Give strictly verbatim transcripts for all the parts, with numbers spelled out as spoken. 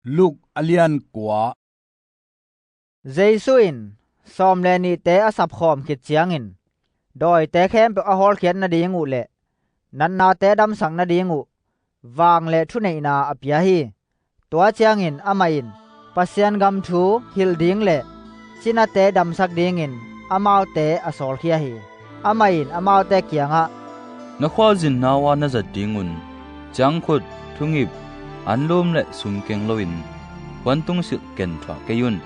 Luke a lian kua. Jesu in sawm le nihte a sapkhawm khit ciangin dawite khempeuh a hawlkhiat nading uh le natnate damsak nading uh vang le thuneihna a pia hi. Tua ciangin amah in Pasian gam thu hilh ding le cinate damsak dingin amaute a sawlkhia hi. Amah in amaute kiangah, "Na khualzinna uh a na zat dingun ciangkhut, thungip, anlum le sumkeng loin puantungsilh ken thuah kei un.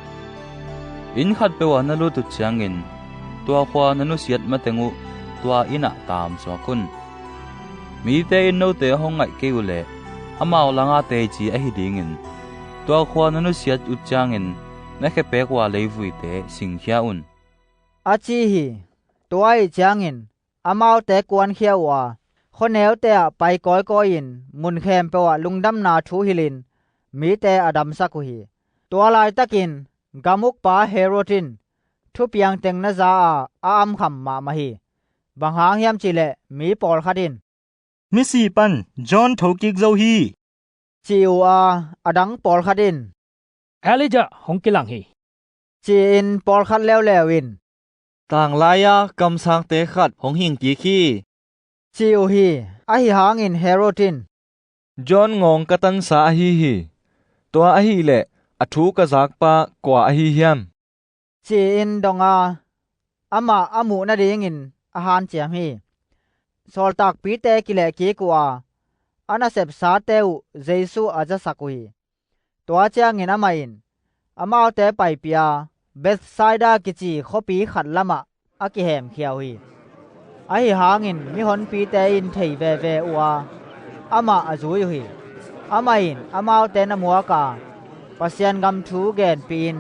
Inn khatpeuh ah na lut uh ciangin tua khua na nusiat mateng uh tua inn ah taamsuak un. Mite in note a hong ngaih kei uh leh amau langa teici ahi dingin tua khua na nusiat uh ciangin na khepek uh a leivuite singkhia un," a ci hi. Tua ahih ciangin amaute kuankhia uh a, khuaneute ah pai kawikawi-in mun khempeuh ah lungdamna thu hilhin mite a damsak uh hi. Tua laitakin gam ukpa Herod in thupiang teng na za a, a amkham mahmah hi. Bang hang hiam cihleh mi pawlkhat in, "Misi pan John thokik zo hi," ci uh a, a dang pawlkhat in, "Elijah hong kilang hi," ci-in pawlkhat leuleu in, "Tanglai-a kamsangte khat hong hingkik hi," ci uh hi. Ahi hangin Herod in, "John ngawng ka tansa ahi hi. Tua ahih leh a thu ka zakpa kua ahi hiam?" ci-in dong a, amah a muh nadingin a hanciam hi. Sawltakpite kilehkik uh a, a nasepsate uh Jesu a zasak uh hi. Tua ciangin amah in amaute paipih a, Bethsaida kici khuapi khat lamah a kihemkhia uh hi. Ahi hangin mihonpite in thei veve uh a, amah a zui uh hi. Amah in amaute na muak a, Pasian gam thu genpih-in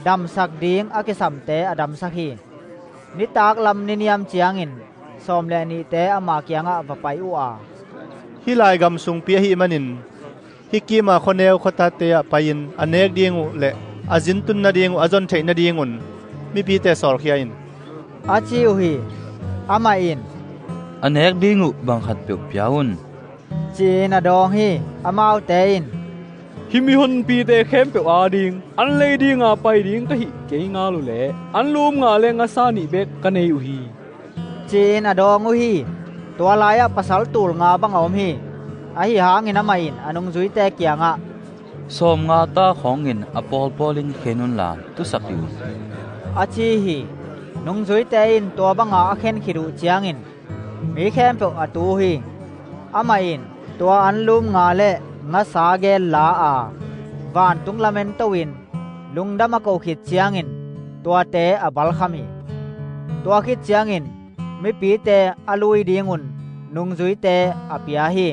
damsak ding a kisamte a damsak hi. Nitaklam niniam ciangin sawm le nihte ama kiangah va pai uh a, "Hih lai gam sungpi ahih manin hih kima khuaneu khuatate ah pai-in a nek ding uh le a zintun nading uh a zon theih nadingun mipite sawlkhia in," a ci uh hi. Amah in, "A nek ding uh bang khatpeuh pia un," ci-in a dawng hi. Amaute in, "Hih mihonpite khempeuh ading an lei dinga pai ding ka hih kei ngal uh leh anlum nga le ngasa nih bek ka nei uh hi," ci-in a dawng uh hi. Tua lai-ah pasal tul nga bang a om hi. Ahi hangin amah in a nungzuite kiangah, "Sawmnga ta khawngin a pawlpawlin khen unla tusak hi un," a ci hi. Nungzuite in tua banga a khen khit uh ciangin mi khempeuh a tu uh hi. Amah in tua anlum nga le ngasa gel la a, vantung lamen to-in lungdam a ko khit ciangin tuate a balkham hi. Tua khit ciangin mipite a lui dingun nungzuite a pia hi.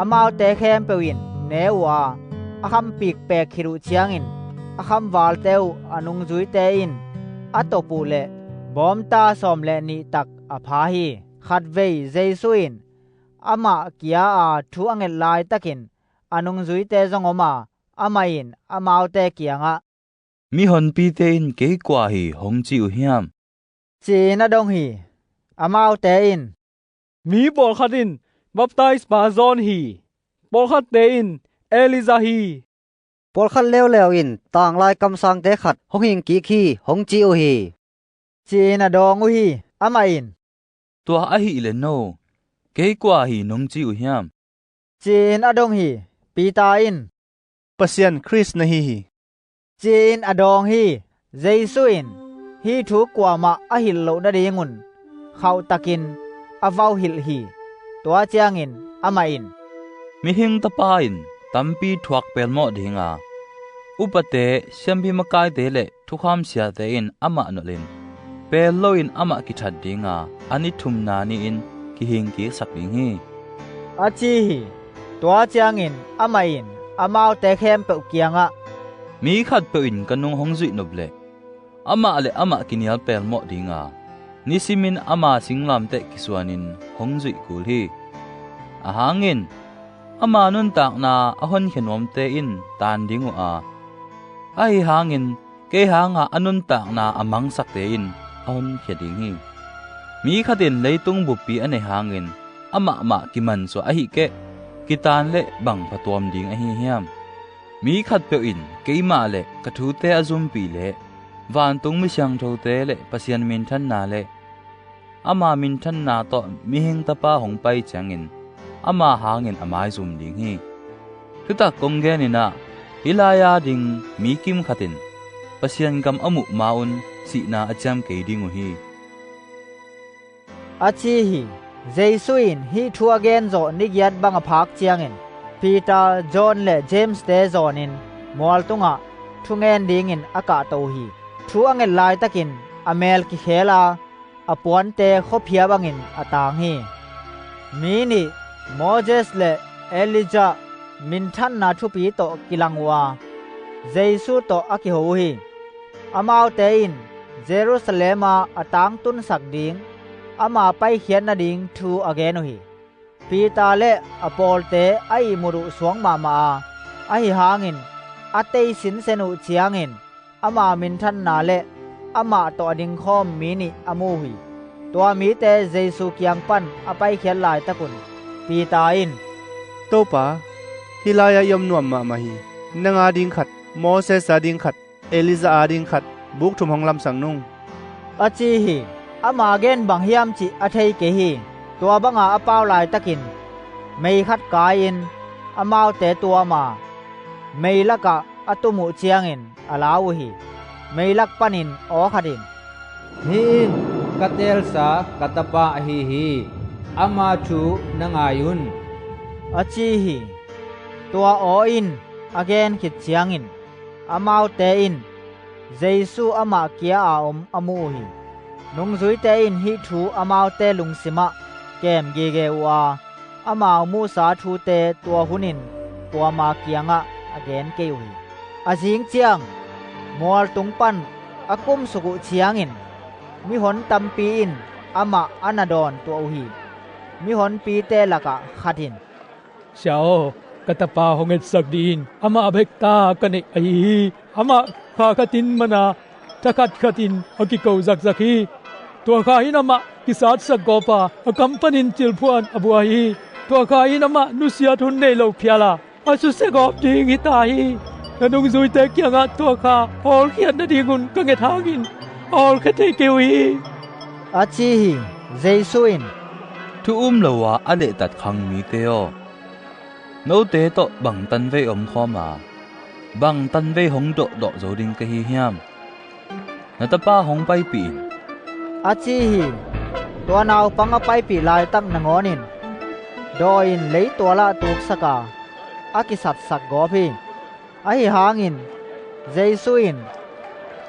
Amaute khempeuh in ne uh a, a khampik pek khit uh ciangin a khamvalte uh a nungzuite in a top uh leh bawmta sawm le nih tak a pha hi. Khatvei Jesu in amah kia a thu a nget laitakin a nungzuite zong om a, amah in amaute kiangah, "Mihonpite in kei kua hi hong ci uh hiam?" ci-in a dong hi. Amaute in, "Mi pawlkhat in, 'Baptise-pa John hi,' pawlkhatte in, 'Elijah hi,' pawlkhat leuleu in, 'Tanglai kamsangte khat hong hingkik hi,' hong ci uh hi," ci-in a dawng uh hi. Amah in, "Tua ahih leh no, kei kua hi nong ci uh hiam?" ci-in a dong hi. Peter in, "Pasian Khrist na hi hi," ci-in a dawng hi. Jesu in hih thu kuamah a hilh loh nadingun khauhtakin a vauhilh hi. Tua ciangin amah in, "Mihing Tapa in tampi thuak pelmawh dinga, upate, siampi makaite le thukham siate in amah nolhin, pel loin amah kithat dinga, a ni thumna ni-in kihingkiksak ding hi," a ci hi. Tua ciangin amah in amaute khempeuh kiangah, "Mi khatpeuh in ka nung hong zuih nop leh amah le amah kinial pelmawh dinga, nisimin ama singlamteh kisuanin hong zuih kul hi. Ahang in ama nuntakna a honkhia nuamte in taan ding uh a, ahi hangin kei hanga a nuntakna a mangsakte in a honkhia ding hi. Mi khat in leitung buppi a neih hangin amah mah kimansuah ahih keh, kitaan le bang phatuam ding ahi hiam? Mi khatpeuh in keimah le ka thute a zumpih leh vantung mi siangthote le Pasian minthanna le ama minthanna tawh mihing Tapa hong pai ciangin ama hangin a maizum ding hi. Thutak kong gen in ah, hih lai-a ding mi kimkhat in Pasian gam a muh ma-un sihna a ciam kei ding uh hi, a ci hi. Jesu in hih thu a gen zawh ni giat bang a phak ciangin Peter, John le James-te zawnin mual tungah thungen dingin a kahto uh hi. Thu a nget laitakin a mel kikhel a, a puante khuaphia bangin a tang hi. Mi nih Moses le Elijah minthanna thupi tawh kilang uh a, Jesu tawh a kiho uh hi. Amaute in Jerusalem-a a tangtunsak ding, ama paikhiat nading thu a gen uh hi. Peter le a pawlte a ihmut uh suak mahmah a, ahi hangin a tei sinsen uh ciangin ama minthanna le amah tawh a dingkhawm mi nih a mu uh hi. Tua mite Jesu kiang pan a paikhiat laitakun Peter in, "Topa, hih lai-ah i om nuam mahmah hi. Nang ading khat, Moses ading khat, Elijah ading khat, buk thum hong lamsak nung," a ci hi. Ama gen bang hiam cih a thei kei hi. Tua banga a pau laitakin mei khat kai-in amaute tuam a, mei lakah a tum uh ciangin a lau uh hi. Mei lak panin aw khat in, "Hih in ka teelsa ka tapa ahi hi. Ama thu na ngai un," a ci hi. Tua aw in a gen khit ciangin amaute in Jesu amah kia-a om a mu uh hi. Nungzuite in hih thu amaute lungsimah kem gige uh a, amau muhsa thute tua hunin kuama kiangah a gen kei uh hi. A zing ciang mualtung pan a kumsuk uh ciangin mihon tampi in amah a na dawntuah uh hi. Mihonpite lakah khat in, "Sia aw, ka tapa hong etsak dingin amah bek ta ka neih ahi hi. Amah kha khatin man a, thakhat khatin a kiko zakzak hi. Tua kha in amah kisatsak gawp a, a kam panin cilphuan a bua hi. Tua kha in amah nusiat hun nei lo phial a, a susia gawp ding hi ta hi. Na nungzuite kiangah tua kha a hawlkhiat nadingun ka nget hangin a hawlkhia thei kei uh hi," a ci hi. Jesu in, "Thu um lo a a lehtat khang mite aw, note tawh bang tanvei omkhawm a, bang tanvei hong dawhdawh zo ding ka hi hiam? Na tapa hong paipih in," a ci hi. Tua naupang a paipih laitak nangawnin dawi in leitualah tuksak a, a kisatsak gawp hi. Ahi hangin Jesu in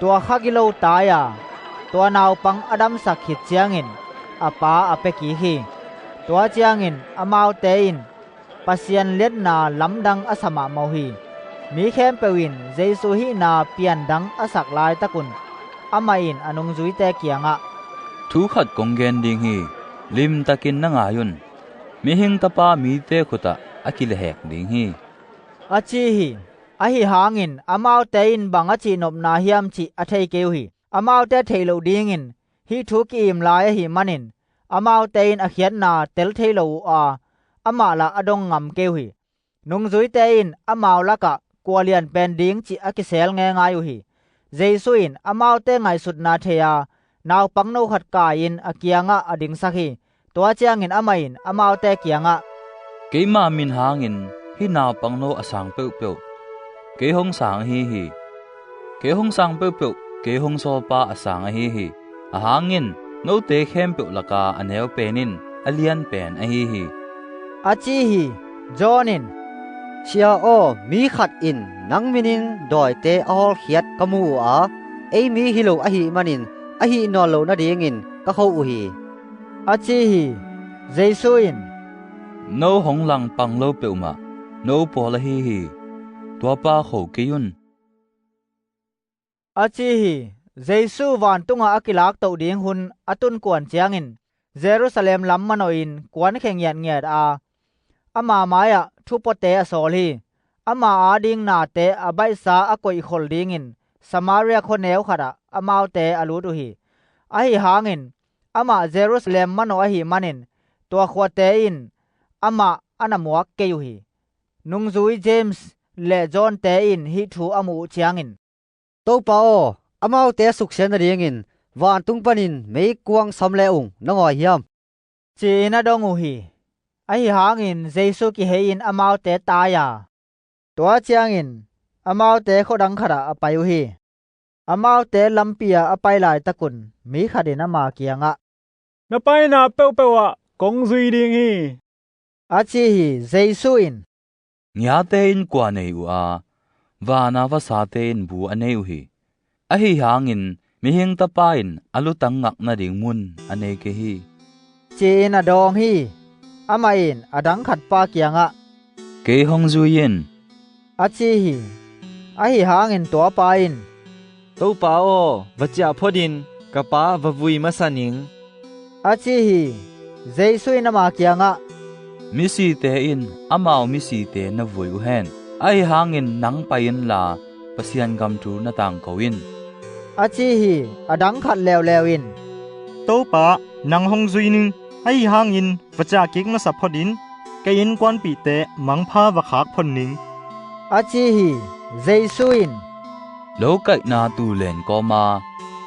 tua kha gilo tai-a tua naupang a damsak khit ciangin a pa a pia kik hi. Tua ciangin amaute in Pasian liatna lamdang a sa mahmah uh hi. Mi khempeuh in Jesu hihna piandang a sak laitakun amah in a nungzuite kiangah, "Thu khat kong gen ding hi. Limtakin na ngai un. Mihing Tapa mite khutah a kilehhek ding hi," a ci hi. Ahi hangin amaute in bang a cihnopna hiam cih a thei kei uh hi. Amaute theih loh dingin hih thu ki-im lai ahih manin amaute in a khiatna tel thei lo uh a, amah lah a dong ngam kei uh hi. Nungzuite in amau lakah kua lianpen ding cih a kisel ngeingai uh hi. Jesu in amaute ngaihsutna thei a, naupangno khat kai-in a kiangah a dingsak hi. Tua ciangin amah in amaute kiangah, "Keima min hangin hih naupangno a sang peuhpeuh kei hong sang ahi hi. Kei hong sang peuhpeuh kei hong sawlpa a sang ahi hi. Ahang in note khempeuh laka a neu pen in a lian pen ahi hi," a ci hi. John in, "Sia aw, mi khat in nang minin dawite a hawlkhiat ka mu uh a, ei mi hi lo ahih manin a hih nawn loh nadingin ka kho uh hi," a ci hi. Jesu in, "No hong langpang lo peuhmah no pawl ahi hi. Tuapa kho kei un," a ci hi. Jesu vantungah a kilaktoh ding hun a tunkuan ciangin Jerusalem lam manawhin kuankhia ngiatngiat a, ama mai-ah thupuate a sawl hi. Ama ading nate a baihsa a koihkhol dingin Samaria khuaneu khatah amaute a lut uh hi. Ahi hangin amah Jerusalem manawh ahih manin tua khuate in amah a na muak kei uh hi. Nungzui James, le John-te in hih thu a muh uh ciangin, "Topa aw, amaute suksiat nadingin vantung panin meikuang sawm le ung na ngawi hiam?" ci-in a dong uh hi. Ahi hangin Jesu kihei-in amaute tai a, tua ciangin amaute khuadang khatah a pai uh hi. Amaute lampi-ah a pai laitakun mi khat in ama kiangah, "Na paina peuhpeuh ah kong zui ding hi," a ci hi. Jesu in, "Ngiate in kua nei uh a, vana vasate in bu a nei uh hi. Ahi hangin mihing tapa in a lutang ngak nading mun a nei kei hi," ci-in a dawng hi. Amah in a dang khatpa kiangah, "Kei hong zui in," a ci hi. Ahi hangin tuapa in, "Topa aw, va ciah phot in, ka pa va vui masa ning," a ci hi. Jesu in ama kiangah, "Misite in amau misite na vui uh hen. Ahi hangin nang pai inla Pasian gam thu na tangko in," a ci hi. A dang khat leuleu in, "Topa, nang hong zui ning. Ahi hangin va ciah kik masa phot in, ka innkuanpihte mangpha va khak phot ning," a ci hi. Jesu in, "Lokaihna tuulen kawma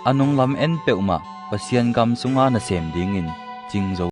a nunglam en peuhmah Pasian gam sunga nasem dingin cing zo